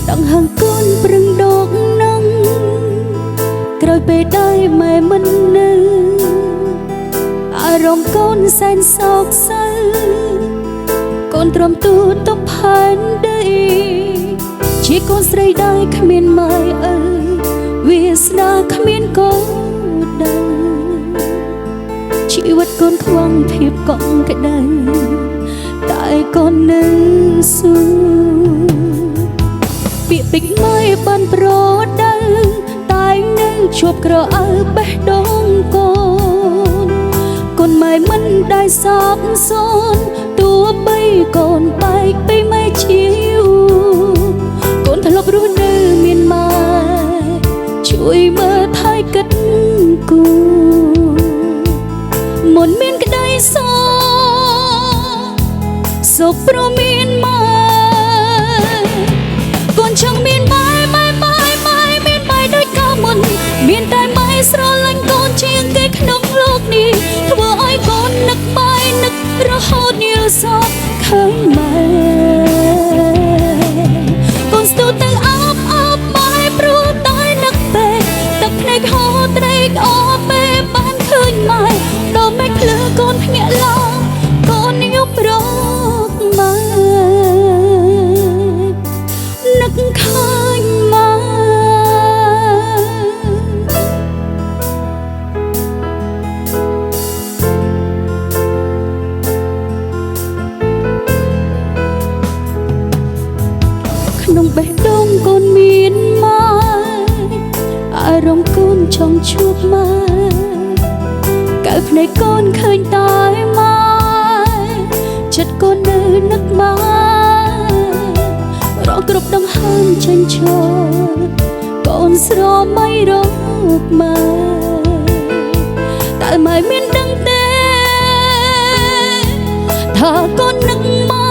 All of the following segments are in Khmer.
ដង្ហើមកូនប្រឹងដកនងក្រោយពេលដែលម៉ែមិននៅអារម្មណ៍កូនសែនសោកសៅកូនទ្រាំទូទប់ផែនដីជាកូនស្រីដែលគ្មានម៉ែឪវាសនាគ្មានកូនដៅជីវិតកូនខ្វងភាពកក់ក្ដៅតែកូននៅស៊ូពាក្យពេចន៍ម៉ែបានប្រដៅតែនៅជាប់ក្រអៅបេះដូងកូនកូនម៉ែមិនដែលសាបសូន្យទោះបីកូនបែកពីម៉ែជាយូរកូនធ្លាប់រស់នៅមានម៉ែជួយមើលថែគិតគូមុនមានក្តីសោសុខព្រមមានម៉ែកូនចង់មានម៉ែម៉ែម៉ែម៉ែមានម៉ែដូចកាលមុនមានតែម៉ែស្រឡាញ់កូនជាងគេក្នុងលោកនេះធ្វើឲ្យកូននឹកម៉ែនឹករហូតយល់សោកឃើញម៉ែកូនស្ទូទៅអបអបម៉ែព្រោះតែនឹកពេកទឹកភ្នែកហូរត្រេកអរពេលបានឃើញម៉ែដល់មេឃភ្លឺកូនភ្ញាក់ឡើងកូនយំរកម៉ែនឹកឃើញម៉ែក្នុងបេះដូងកូនមានម៉ែអារម្មណ៍កូនចង់ជួបម៉ែកៅភ្នែកកូនឃើញតែម៉ែចិត្តកូននៅនឹកម៉ែរកគ្រប់ដង្ហើមចេញចូលកូនស្រមៃរកម៉ែតែម៉ែមានដឹងទេថាកូននឹកម៉ែ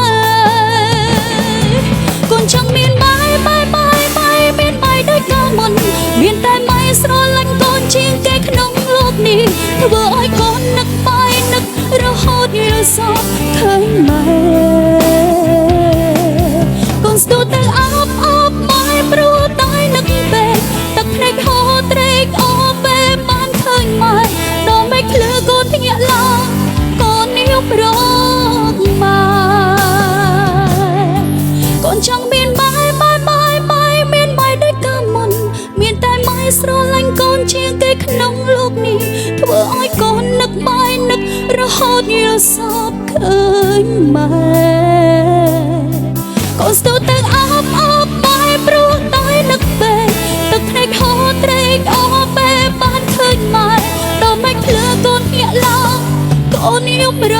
កូនចង់មានម៉ែម៉ែម៉ែម៉ែមានម៉ែដូចកាលមុនមានតែម៉ែស្រឡាញ់កូនជាងគេក្នុងលោកនេះធ្វើឲ្យកូននឹកម៉ែនឹករហូតយល់សោកឃើញម៉ែកូនស្ទូទៅអបអបម៉ែព្រោះតែនឹកពេកទឹកភ្នែកហូរត្រេកអរពេលបានឃើញម៉ែដល់មេឃភ្លឺកូនភ្ញាក់ឡើងកូនយំរកម៉ែកូនចង់មានម៉ែម៉ែម៉ែម៉ែមានម៉ែដូចកាលមុនមានតែម៉ែស្រឡាញ់កូនជាងគេក្នុងលោកនេះធ្វើឲ្យកូននឹកម៉ែនឹករហូតយល់សោកឃើញម៉ែកូនស្ទូទៅអបអបម៉ែព្រោះតែនឹកពេកទឹកភ្នែកហូរត្រេកអរពេលបានឃើញម៉ែដល់មេឃភ្លឺកូនភ្ញាក់ឡើងកូនយំរ